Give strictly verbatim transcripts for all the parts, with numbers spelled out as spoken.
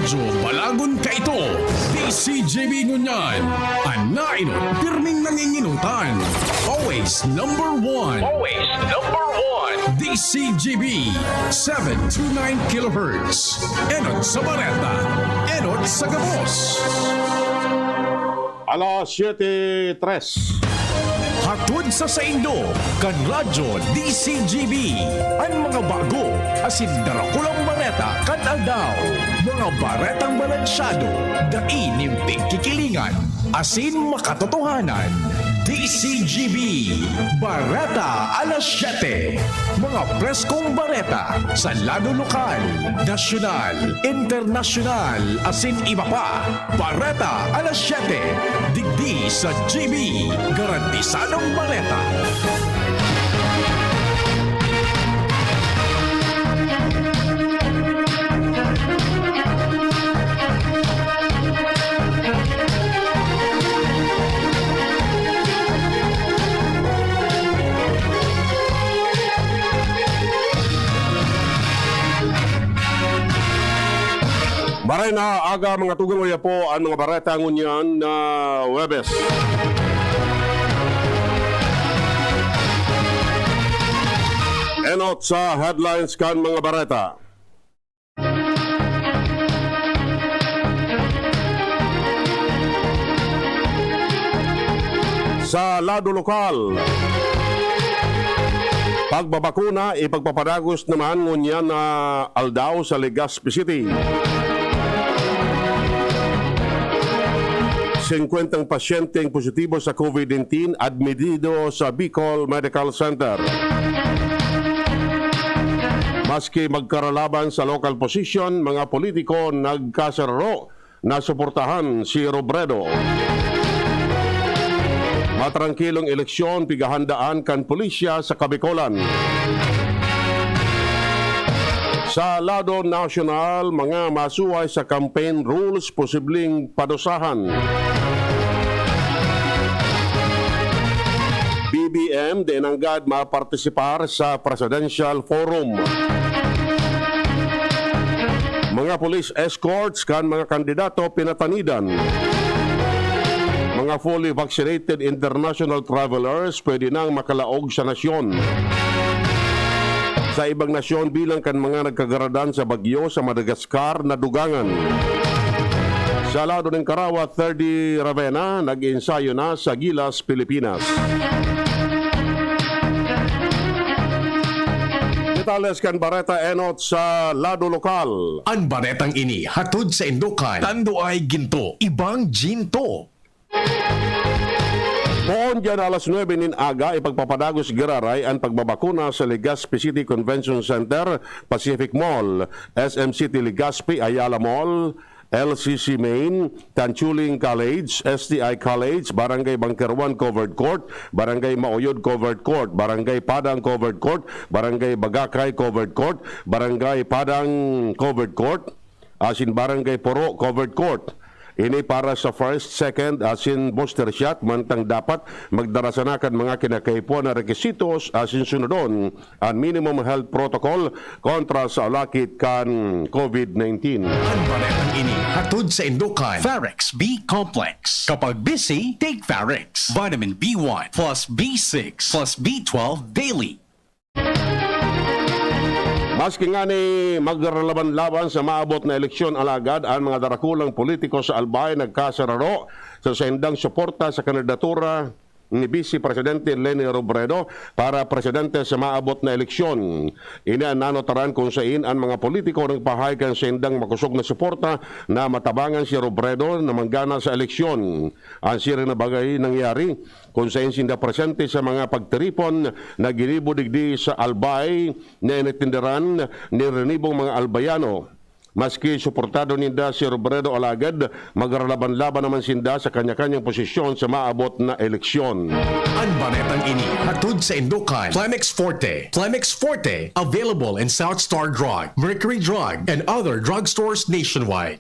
So, balagon ka ito. D C G B ngunyan. An nainot, pirming nanginginutan. Always number one. Always number one. D C G B, seven two nine kilohertz. Enot sa bareta. Enot sa gabos. Alas siyete tres. Hatod sa saindo, kan Radyo D C G B, an mga bago, asin darakulang bareta kan aldaw. Mga baretang balansyado, dai nin pigkikilingan, asin makatotohanan. D C G B, Bareta alas siyete. Mga preskong bareta sa lado lokal, nasyonal, internasyonal, asin iba pa. Bareta alas siyete, digdi sa G B, garantisadong bareta. Maray na aga, mga tugang, oya po an mga bareta ngunyan na Huwebes. Enot sa headlines kan mga bareta. Sa lado lokal, pagbabakuna ipagpapadagos naman ngunyan na aldaw sa Legazpi City. Singkwentang pasyenteng positibo sa COVID nineteen admitido sa Bicol Medical Center. Maski magkaralaban sa local position, mga politiko nagkasararo na suportahan si Robredo. Matrangkilong eleksyon pighahandaan kan pulisya sa Kabikolan. Sa lado nasyonal, mga masuhay sa campaign rules posibleng padusahan. B B M, di nanggad mapartisipar sa Presidential Forum. Mga police escorts kan mga kandidato pinatanidan. Mga fully vaccinated international travelers pwede nang makalaog sa nasyon. Sa ibang nasyon, bilang kan mga nagkagaradan sa bagyo sa Madagascar, nadugangan. Sa lado nin Carawa, thirty Ravenna nag-ensayo na sa Gilas, Pilipinas. Detalles kan bareta enot sa lado lokal. An baretang ini hatod saindo kan Tanduay Ginto, Ibang Ginto. Poon diyan alas nuebe nin aga, ipagpapadagos giraray an pagbabakuna sa Legazpi City Convention Center, Pacific Mall, S M City Legazpi, Ayala Mall, L C C Main, Tanchuling College, S T I College, Barangay Bangkeruan Covered Court, Barangay Mauyod Covered Court, Barangay Padang Covered Court, Barangay Bagakay Covered Court, Barangay Padang Covered Court, asin Barangay Poro Covered Court. Ini para sa first, second, asin booster shot, mantang dapat magdara sana kan mga kinakaipuhan na requisitos asin sunodon an minimum health protocol kontra sa ulakit kan COVID nineteen. An baretang ini hatod saindo kan Pharex B Complex. Kapag busy, take Pharex. Vitamin B one plus B six plus B twelve daily. Maski ngani magralaban-laban sa maabot na eleksyon, alagad an mga darakulang politiko sa Albay nagkasararo sa saindang suporta sa kandidatura ni Vice Presidente Leni Robredo para presidente sa maabot na eleksyon. Ini an nanotaran kun sain an mga politiko nagpahayag kan saindang makosog na suporta na matabangan si Robredo na manggana sa eleksyon. An siring na bagay nangyari kun sain sinda presente sa mga pagtiripon na ginibo digdi sa Albay na initinderan ni rinibong mga Albayano. Maski suportado ninda si Robredo, alagad magralaban-laban naman sinda sa kanya-kanyang posisyon sa maabot na eleksyon. An baretang ini hatod saindo kan Plemex Forte. Plemex Forte, available in South Star Drug, Mercury Drug, and other drugstores nationwide.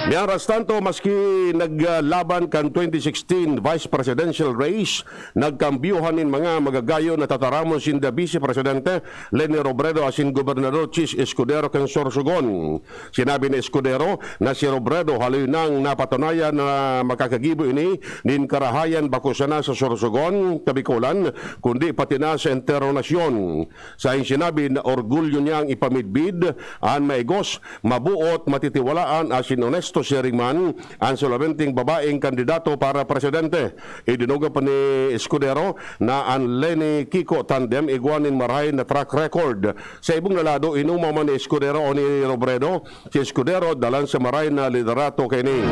Mientras tanto, maski naglaban kan twenty sixteen vice presidential race, nagkambyohan nin mga magagayon na tataramon sinda Vice Presidente Leni Robredo asin Gobernador Chiz Escudero kan Sorsogon. Sinabi ni Escudero na si Robredo haloy nang napatunayan na makakagibo ini nin karahayan bako sana sa Sorsogon, Kabikolan, kundi pati na sa entero nasyon. Saing sinabi na orgulyo niyang ipamidbid an maigos, mabuot, matitiwalaan asin onesto siring man an solamente babaeng kandidato para presidente. Idinoga pa ni Escudero na an Leni Kiko tandem igwa nin marahay na track record. Sa ibong na lado, inuma man ni Escudero o ni Robredo, si Escudero dalan sa marahay na liderato kaini.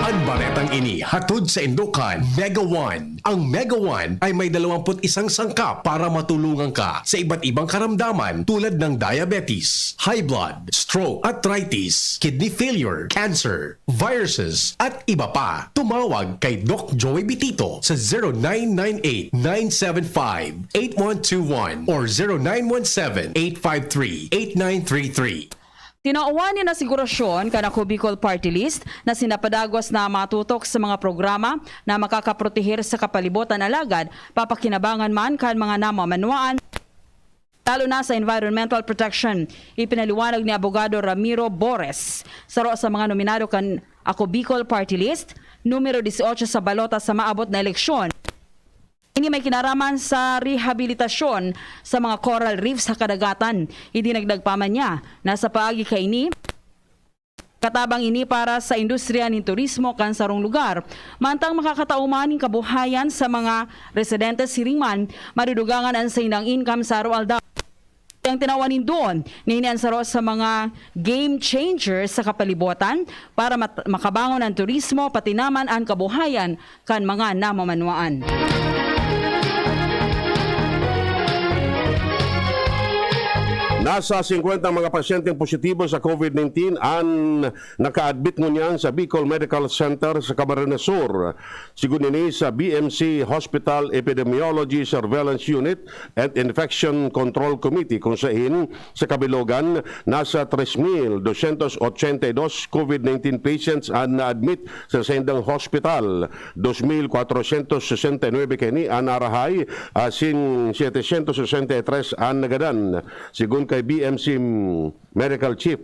An baretang ini hatod saindo kan Mega One. Ang Mega One ay may dalawampu't isang sangkap para matulungan ka sa iba't ibang karamdaman tulad ng diabetes, high blood, stroke, arthritis, kidney failure, cancer, viruses, at iba pa. Tumawag kay Doc Joey Bitito sa zero nine nine eight, nine seven five, eight one two one or zero nine one seven, eight five three, eight nine three three. Tinawan nin asigurasyon kan Ako Bicol Party List na sinapadagos na matutok sa mga programa na makakaproteher sa kapalibotan, alagad papakinabangan man kan mga namamanwaan, lalo na sa environmental protection. Ipinaliwanag ni Abogado Ramiro Bores, saro sa mga nominado kan Ako Bicol Party List, numero dieciocho sa balota sa maabot na eleksyon. Ini may kinaraman sa rehabilitasyon sa mga coral reefs sa kadagatan. Idinagdag pa man niya na sa paagi kaini, katabang ini para sa industriya nin turismo kan sarong lugar. Mantang makakatao man nin kabuhayan sa mga residente siring man, madudugangan an saindang income sa araw-aldaw. Ang tinawan nin duon, ngayon an saro sa mga game changer sa kapalibotan para mat-, makabangon ang turismo, pati naman ang kabuhayan kan mga namamanwaan. Nasa singkwenta mga pasyenteng positibo sa COVID nineteen an naka-admit ngunyan sa Bicol Medical Center sa Camarines Sur. Sigun ini sa B M C Hospital Epidemiology Surveillance Unit and Infection Control Committee, kung sain sa kabilogan, nasa tres mil dosyentos ochenta y dos COVID nineteen patients an na-admit sa saindang hospital. Dos mil kwatrosyentos sesenta y nuebe kaini an narahay, asin setecientos sesenta y tres an nagadan, sigun kay B M C Medical Chief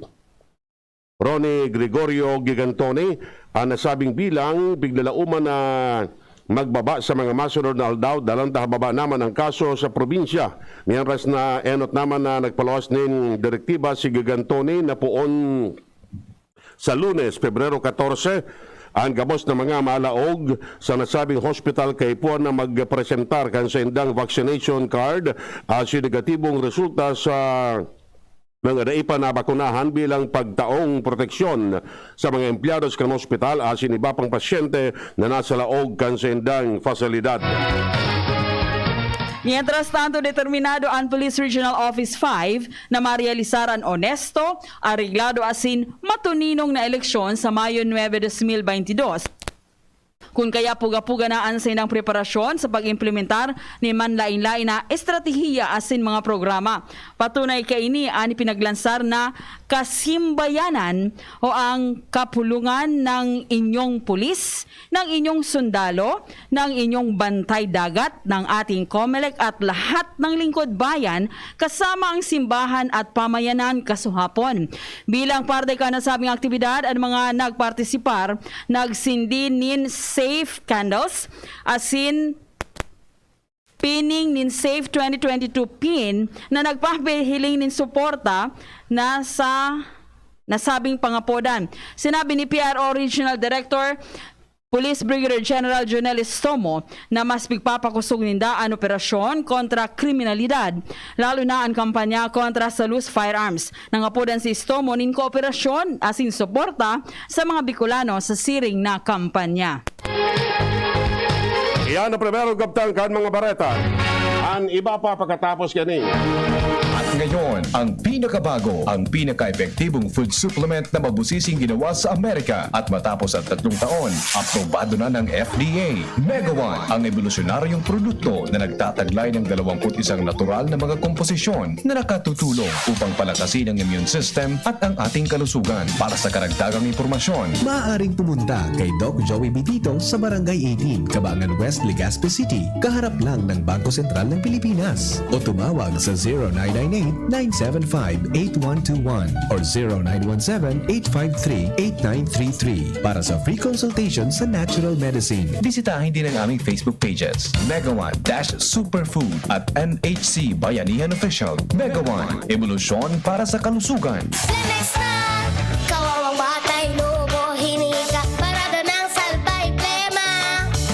Ronnie Gregorio Gigantoni. An nasabing bilang, piglalauman na magbaba sa mga masunod na aldaw, dalan ta hababa naman ang kaso sa probinsya. Mientras na enot naman na nagpaluwas nin direktiba si Gigantoni na poon sa Lunes, Pebrero katorse, ang gabos na mga malaog sa nasabing hospital kaipuhan na magpresentar kan saindang vaccination card asin negatibong resulta sa mga dai pa nabakunahan bilang pagtaong proteksyon sa mga empleyados kan ospital asin iba pang pasyente na nasa laog kan saindang pasilidad. Mientras tanto, determinado an Police Regional Office five na marealisar an onesto, areglado asin matuninong na eleksyon sa Mayo nuebe, dos mil baynte dos. Kun kaya puga-puga na an saindang preparasyon sa pag-implementar nin manlaen-laen na estratehiya asin mga programa. Patunay kaini an ipinaglansar na Kasimbayanan o ang Kapulungan ng Inyong Pulis, ng Inyong Sundalo, ng Inyong Bantay Dagat, ng ating COMELEC at lahat ng lingkod bayan kasama ang simbahan at pamayanan kasuhapon. Bilang parte kan nasabing aktibidad, ang mga nagpartisipar nagsindi nin safe candles, asin pinning nin safe twenty twenty-two pin na nagpapahiling nin suporta na sa nasabing pangapodan. Sinabi ni P R O Regional Director Police Brigadier General Jonel Estomo na mas pigpapakosog ninda an operasyon kontra kriminalidad, lalo na an kampanya kontra sa loose firearms. Nangapodan si Estomo nin kooperasyon asin suporta sa mga Bicolano sa siring na kampanya. Iyan ang primerong kabtang kan mga bareta. An iba pa pakatapos kani. At Ngayon, ang pinakabago, ang pinaka-epektibong food supplement na mabusising ginawa sa Amerika at matapos ang tatlong taon, aprobado na ng F D A. Mega One, ang ebolusyonaryong produkto na nagtataglay ng dalawampu't isang natural na mga komposisyon na nakatutulong upang palakasin ang immune system at ang ating kalusugan. Para sa karagdagang impormasyon, maaaring pumunta kay Doc Joey Bitito sa Barangay eighteen, Cabangan West, Legazpi City, kaharap lang ng Bangko Sentral ng Pilipinas. O tumawag sa zero nine nine eight, nine seven five, eight one two one or zero nine one seven, eight five three, eight nine three three para sa free consultation sa natural medicine. Bisitahin din ang aming Facebook pages, Mega One dash Superfood at M H C Bayanihan Official. Mega One, ebolusyon para sa kalusugan. Flemex na! Kawawang batay, lobo, hiningi ka, parada ng salbay, plema.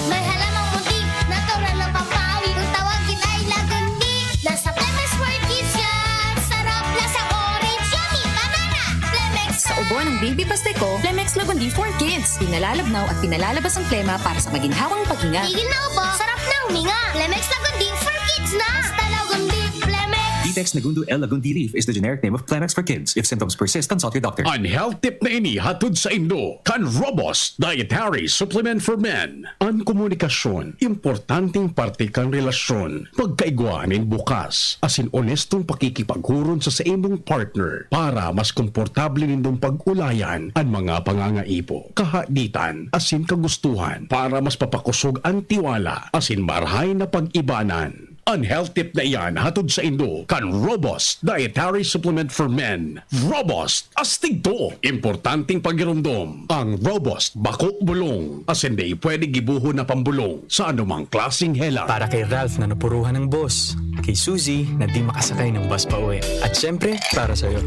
May halamang muntik, natural na pampawi. Kung tawagin ay lagundi, nasa Flemex World Kids yan. Sarap, lasang orange, yummy, banana. Flemex Sa ubo ng baby pastiko, Flemex Lagundi for Kids. Pinalalabnaw at pinalalabas ang plema para sa maginhawang paghinga. Tigil na ubo, sarap na huminga. Flemex Lagundi for Kids na. Basta Lagundi, Flemex. Vitex Nagundo L Lagundi Leaf is the generic name of Flemex for Kids. If symptoms persist, consult your doctor. Ang health tip na ini hatod saindo kan Robust Dietary Supplement for Men. An komunikasyon, importanteng parte kan relasyon. Pagkaigwa nin bukas asin onestong pakikipaghuron sa saimong partner para mas komportable nindong pag-ulayan an mga pangangaipo, kahaditan asin kagustuhan para mas papakosog an tiwala asin marahay na pag-ibanan. An health tip na iyan hatod saindo kan Robust Dietary Supplement for Men. Robust! Astig to! Importanteng pagiromdom, ang Robust bako bulong, asin dai pwede gibohon na pambolong sa anumang klaseng hela. Para kay Ralph na napuruhan ng boss, kay Suzy na di makasakay ng bus pauwi, at syempre, para sa'yo.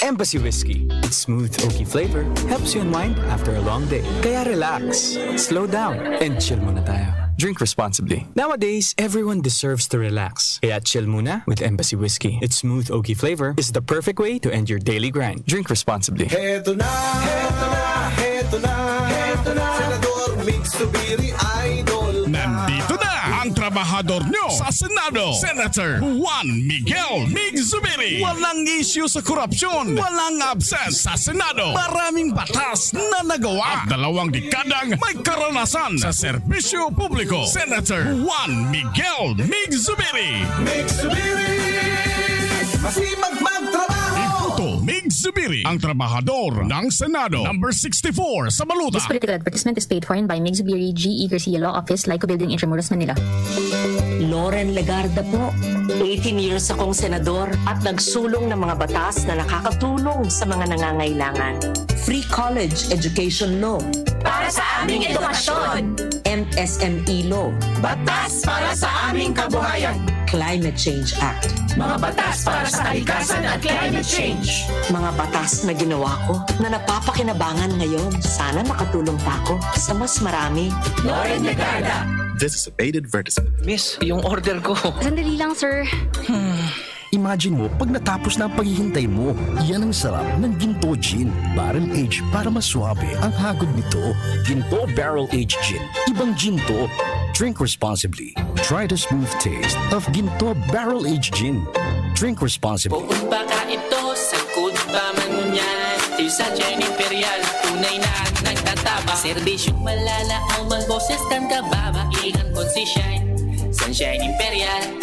Embassy Whiskey. Its smooth oaky flavor helps you unwind after a long day. Kaya relax, slow down, and chill muna tayo. Drink responsibly. Nowadays, everyone deserves to relax. Kaya chill muna with Embassy Whiskey. Its smooth oaky flavor is the perfect way to end your daily grind. Drink responsibly. Heto na, heto na, heto na, heto na. Senador Mig Zubiri, idol na. Nandito na ang trabahador nyo sa Senado, Senator Juan Miguel Mig Zubiri. Walang isyu sa korupsyon, walang absent sa Senado. Maraming batas na nagawa at dalawang dekadang may karanasan sa serbisyo publiko. Senator Juan Miguel Mig Zubiri. Mig Zubiri, masipag magtrabaho. Iboto Mig Zubiri, ang trabahador ng Senado. Number sixty-four sa baluta. This political advertisement is paid for in by Mig Zubiri, G E Garcia Law Office, Lyco Building, Intramuros, Manila. Loren Legarda po. Eighteen years akong senador at nagsulong ng mga batas na nakakatulong sa mga nangangailangan. Free college education law. Para sa aming edukasyon. M S M E law. Batas para sa aming kabuhayan. Climate Change Act. Mga batas para sa kalikasan at climate change. Mga batas na ginawa ko na napapakinabangan ngayon. Sana makatulong pa ako sa mas marami. Loren Legarda. This is a paid advertisement. Miss, yung order ko. Sandali lang, sir. Imagine mo pag natapos na ang paghihintay mo. Yan ang sarap ng Ginto Gin. Barrel aged para mas suabe ang hagod nito. Ginto Barrel Aged Gin. Ibang gin to. Drink responsibly. Try the smooth taste of Ginto Barrel Aged Gin. Drink responsibly. Poon pa ka ito, sangkod pa man ngunyan. Still Sunshine Imperial, tunay na nagtataba. Serbisyong malalaom ang boses kan kababaihan kon si Shine. Sunshine Imperial.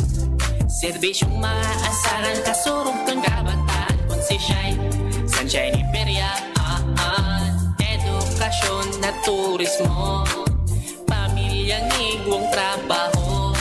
Serbisyong maaasahan, kasurog kan kabataan kon si Shine. Sunshine Imperial, ah, ah. Edukasyon na turismo. Pamilyang igwang trabaho.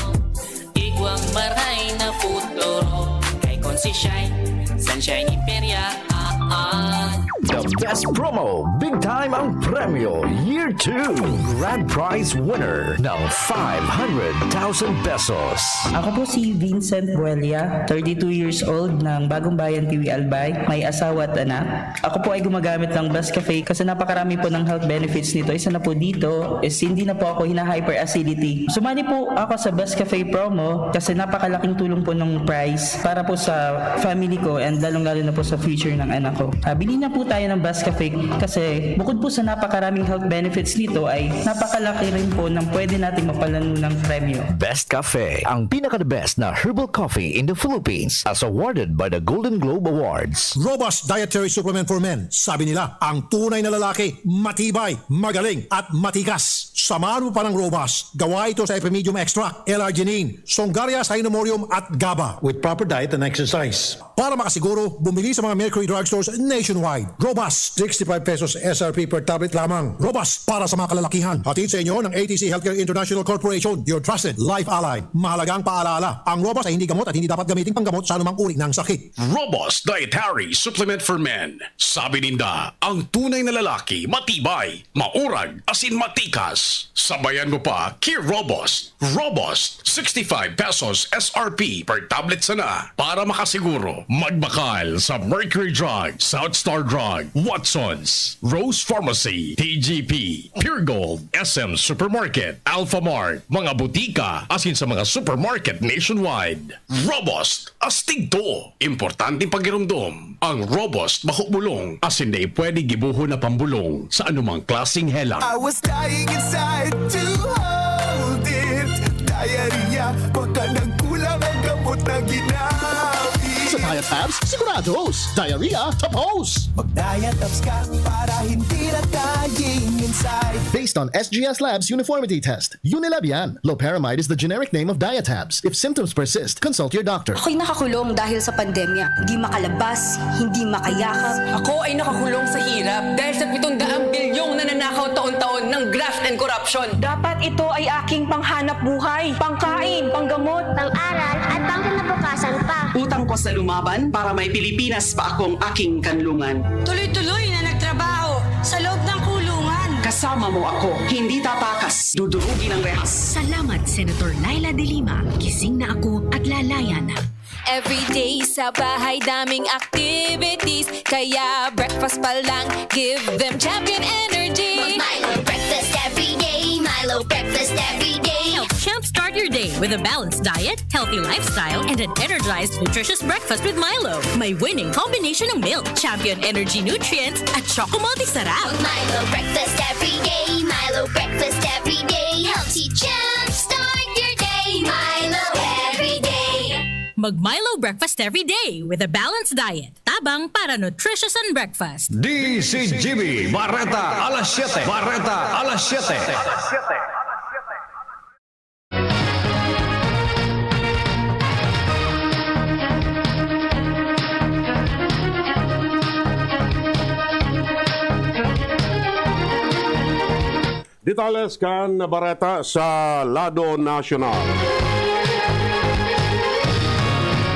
Igwang maray na futuro. Kay kon si Shine, Sunshine Imperial, ah, ah. The best promo, big time ang premyo, year two. Grand prize winner ng five hundred thousand pesos. Ako po si Vincent Buelia, thirty-two years old ng Bagong Bayan, Tiwi, Albay. May asawa at anak. Ako po ay gumagamit ng Best Cafe kasi napakarami po ng health benefits nito. Isa na po dito is hindi na po ako hina-hyperacidity. Sumali po ako sa Best Cafe promo kasi napakalaking tulong po ng price para po sa family ko and lalong-lalo na po sa future ng anak Ah, bili na po tayo ng Best Cafe kasi bukod po sa napakaraming health benefits nito ay napakalaki rin po ng pwede nating mapalanunang premyo. Best Cafe, ang pinaka-the best na herbal coffee in the Philippines, as awarded by the Golden Globe Awards. Robust Dietary Supplement for Men. Sabi nila, ang tunay na lalaki, matibay, magaling, at matikas. Samahan mo pa ng Robust. Gawa ito sa Epimedium Extract, L-arginine, Songaria Cynomorium at GABA. With proper diet and exercise. Para makasiguro, bumili sa mga Mercury Drugstores nationwide. Robust, sixty-five pesos S R P per tablet lamang. Robust para sa mga kalalakihan. Hatid sa inyo ng A T C Healthcare International Corporation, your trusted life ally. Mahalagang paalala, ang Robust ay hindi gamot at hindi dapat gamitin panggamot sa anumang uri ng sakit. Robust Dietary Supplement for Men. Sabi ninda, ang tunay na lalaki, matibay, maurag, asin matikas. Sabayan mo pa, Kir Robust. Robust, sixty-five pesos S R P per tablet sana. Para makasiguro, magbakal sa Mercury Drug, South Star Drug, Watson's, Rose Pharmacy, T G P, Pure Gold, S M Supermarket, Alpha Mart, mga butika, asin sa mga supermarket nationwide. Robust, astig to. Importanteng pagiromdom, ang Robust bako bulong, asin dai pwede gibohon na pambulong sa anumang klaseng helang. I was dying inside to hold it. Diarrhea, baka nagkulang ang gamot na ginamit. Sa Diet Abs, sigurados. Diarrhea, tapos! Mag-diet abs ka para hindi na dying inside. Based on S G S Labs uniformity test, Unilab yan. Loperamide is the generic name of Diatabs. If symptoms persist, consult your doctor. Ako'y nakakulong dahil sa pandemya. Hindi makalabas, hindi makayakap. Ako ay nakakulong sa hirap dahil sa pitong daang bilyong nananakaw taon-taon ng graft and corruption. Dapat ito ay aking panghanap buhay, pangkain, panggamot. Pang-aral at pangkinabukasan pa. Utang ko sa lumaban para may Pilipinas pa akong aking kanlungan. Tuloy-tuloy na nagtrabaho sa loob ng kulungan. Kasama mo ako, hindi tatakas, dudurugin ang rehas. Salamat, Senator Leila de Lima. Gising na ako at lalayan. Everyday sa bahay, daming activities. Kaya breakfast pa lang, give them Champion Energy. Milo breakfast every day. Milo breakfast every day. Help Champ start your day with a balanced diet, healthy lifestyle, and an energized, nutritious breakfast with Milo. May winning combination ng milk, Champion Energy nutrients, at Choco Multi Sarap. Milo breakfast every day. Milo breakfast every day. Helps you jump start your day. Milo every day. Mag Milo breakfast every day with a balanced diet. Tabang para nutritious and breakfast. D C G B, Bareta alas siyete. Bareta alas siyete. Detalles kan bareta sa lado nasyonal.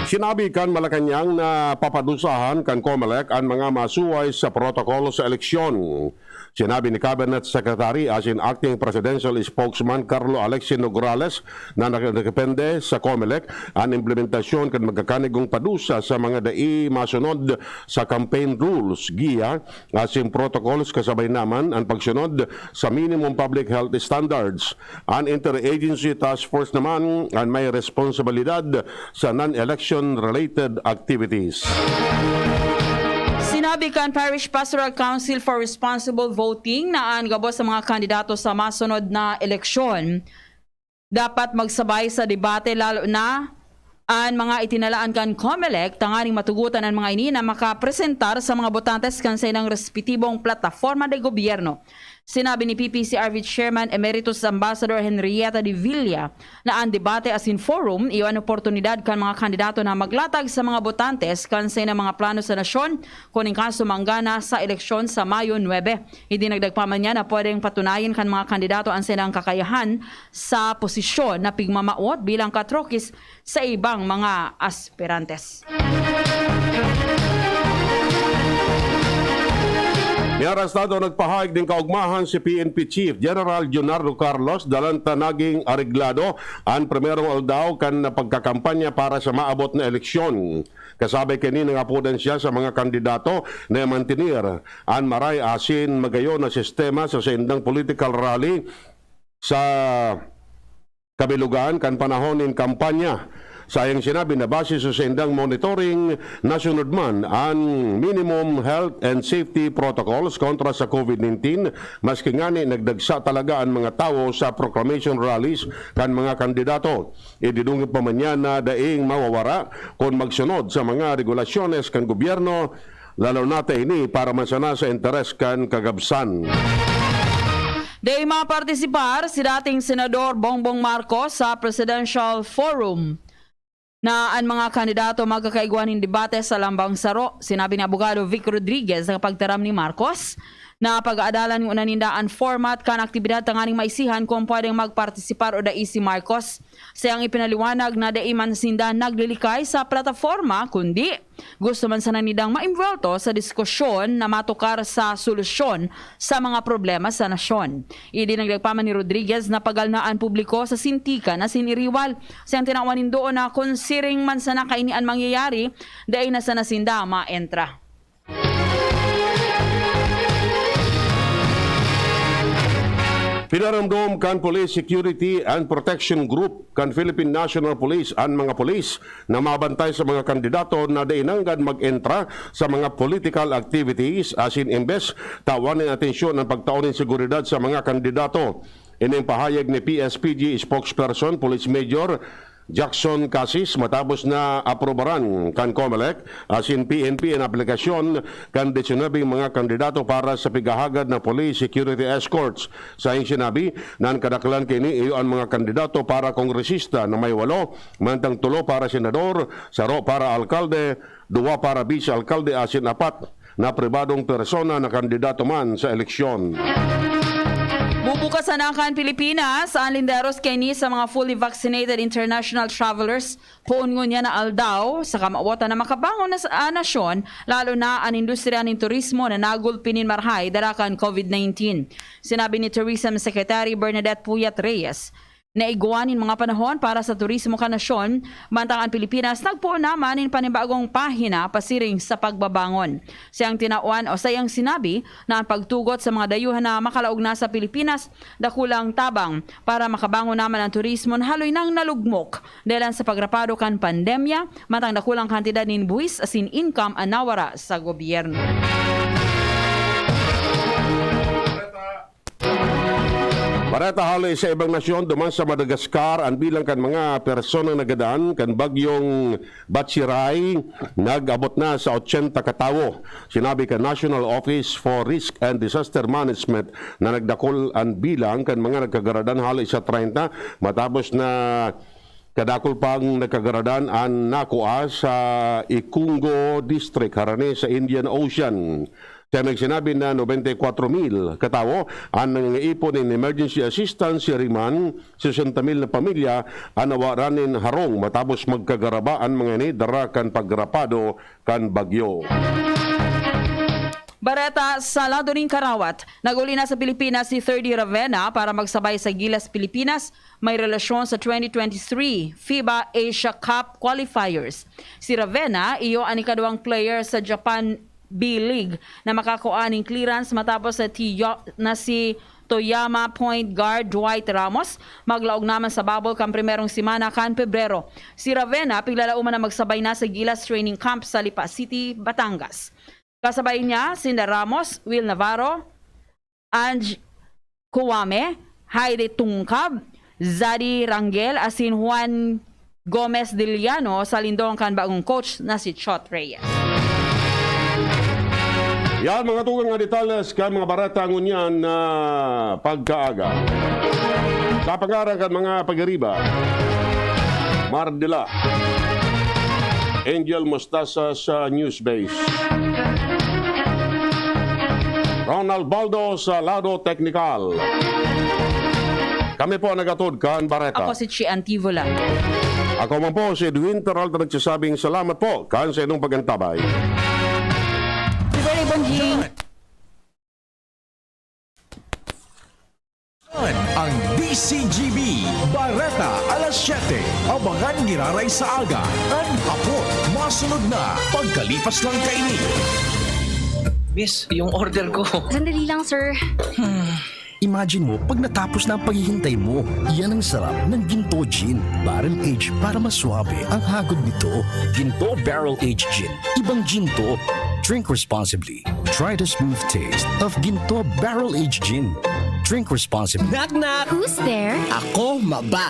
Sinabi kan Malacañang na papadusahan kan Comelec an mga masuway sa protocol sa eleksyon. Sinabi ni Cabinet Secretary asin Acting Presidential Spokesman Carlo Alexi Nograles na nakadepende sa Comelec an implementasyon kan magkakanigong padusa sa mga dai masunod sa campaign rules, giya, asin protocols, kasabay naman an pagsunod sa minimum public health standards. An Interagency Task Force naman an may responsibilidad sa non-election related activities. Sinabi kan Parish Pastoral Council for Responsible Voting na an gabos sa mga kandidato sa masunod na eleksyon dapat magsabay sa debate, lalo na an mga itinalaan kan Comelec tanganing matugotan an mga ini na makapresentar sa mga botantes kan saindang respetibong plataforma de gobyerno. Sinabi ni P P C R V Chairman Emeritus Ambassador Henrietta de Villa na an debate asin forum iyo an oportunidad kan mga kandidato na maglatag sa mga botantes kan saindang mga plano sa nasyon, kun in kaso manggana sa eleksyon sa Mayo nuebe. Idinagdag pa man niya na pwedeng patunayan kan mga kandidato an saindang kakayahan sa posisyon na pigmamawot bilang katrokis sa ibang mga aspirantes. Miarestado nagpahayag nin kaugmahan si P N P Chief General Leonardo Carlos, dalan ta naging areglado an primerong aldaw kan pagkakampanya para sa maabot na eleksyon. Kasabay kaini, nangapodan siya sa mga kandidato na mantener an maray asin magayon na sistema sa saindang political rally sa kabilugan kan panahon nin kampanya. Sa iyang sinabi na base sa saindang monitoring, nasunod man an minimum health and safety protocols kontra sa COVID nineteen, maski ngani nagdagsa talaga an mga tawo sa proclamation rallies kan mga kandidato. Idinungog pa man niya na daing mawawara kun magsunod sa mga regulasyones kan gobyerno, lalo na ta ini para man sana sa interes kan kagabsan. Dai mapartisipar si dating Senador Bongbong Marcos sa Presidential Forum na an mga kandidato magkakaigwa nin debate sa lambang saro. Sinabi ni Abogado Vic Rodriguez sa pagtaram ni Marcos na pag-aadalan nguna ninda an format kan aktibidad tanganing maisihan kung pwedeng magpartisipar o dai si Marcos. Sa iyang ipinaliwanag na dai man sinda naglilikay sa plataforma, kundi gusto man sana nindang maimbwelto sa diskusyon na matukar sa solusyon sa mga problema sa nasyon. Idinagdag pa man ni Rodriguez na pagal na an publiko sa sintikan asin iriwal. Sa iyang tinawan nindo na kun siring man sana kaini an mangyayari, dai na sana sinda maentra. Pinaramdom kan Police Security and Protection Group kan Philippine National Police an mga pulis na mabantay sa mga kandidato na dai nanggad mag-entra sa mga political activities, asin imbes tawan nin atensyon ang pagtao nin seguridad sa mga kandidato. Ini ang pahayag ni P S P G spokesperson Police Major Jackson Casis matapos na aprobaran kan COMELEC asin P N P an aplikasyon kan disinobeng mga kandidato para sa pighahagad na police security escorts. Sa iyang sinabi na an kadaklan kaini iyo an mga kandidato para kongresista na may walo, mantang tulo para senador, saro para alkalde, duwa para bise-alkalde asin apat na pribadong persona na kandidato man sa eleksyon. Bubukasan na kan Pilipinas an linderos kaini sa mga fully vaccinated international travelers poon ngunyan na aldaw, sa kamawatan na makabangon na sa ah, nasyon, lalo na an industriya nin turismo na nagulpi nin marahay dara kan COVID nineteen. Sinabi ni Tourism Secretary Bernadette Puyat Reyes na igwa nin mga panahon para sa turismo kan nasyon, mantang an Pilipinas nagpoon naman nin panibagong pahina pasiring sa pagbabangon. Sa iyang tinawan o sa iyang sinabi na an pagtugot sa mga dayuhan na makalaog na sa Pilipinas, dakulang tabang para makabangon naman an turismo na haloy nang nalugmok dahilan sa pagrapado kan pandemya, mantang dakulang kantidad nin buwis asin income an nawara sa gobyerno. Bareta hali sa ibang nasyon, duman sa Madagascar, an bilang kan mga personang nagadan kan bagyong Batsirai nag-abot na sa ochenta ka tawo. Sinabi kan National Office for Risk and Disaster Management na nagdakul an bilang kan mga nagkagaradan hali sa treinta matapos na kadakul pang nagkagaradan an nakua sa Ikungo District, harani sa Indian Ocean. Siya nagsinabi na nobenta y kwatro mil katawo an nangangaipon nin emergency assistance, siring man sesenta mil na pamilya an nawaran nin harong matapos magkagaraba an mga ini dara kan pagrapado kan bagyo. Bareta sa lado nin karawat, nag-uli na sa Pilipinas si Thirdy Ravena para magsabay sa Gilas Pilipinas may relasyon sa twenty twenty-three FIBA Asia Cup qualifiers. Si Ravena, iyo an ikaduwang player sa Japan B-League na makakua nin clearance matapos sa tiyo na si Toyama point guard Dwight Ramos maglaog naman sa bubble kan primerong semana kan Pebrero. Si Ravena piglalauman na magsabay na sa Gilas training camp sa Lipa City, Batangas. Kasabay niya sinda Ramos, Will Navarro, Ange Kuwame, Heidi Tungkab, Zadi Rangel asin Juan Gomez Diliano sa lindong kan bagong coach na si Chot Reyes. Yan mga tugang nga detalles kan mga bareta ngunyan na pagkaaga. Sa pangaran kan mga pagariba, Mardila, Angel Mostasa sa Newsbase. Ronald Baldo sa lado teknikal. Kami po ang nagatod kan bareta. Ako si Chi Antivola. Ako man po si Edwin Peralta nagsasabing salamat po kan sa inyong pag-antabay. Very Bonjing. Ang D C G B, Bareta, alas siyete. Abangan giraray sa aga. An hapon, masunod na. Pagkalipas lang kaini. Miss, yung order ko. Sandali lang, sir. Imagine mo, pag natapos na ang paghihintay mo, yan ang sarap ng Ginto Gin. Barrel aged para mas suabe ang hagod nito. Ginto Barrel Aged Gin. Ibang ginto. Drink responsibly. Try the smooth taste of Ginto Barrel Aged Gin. Drink responsibly. Knock knock! Who's there? Ako maba!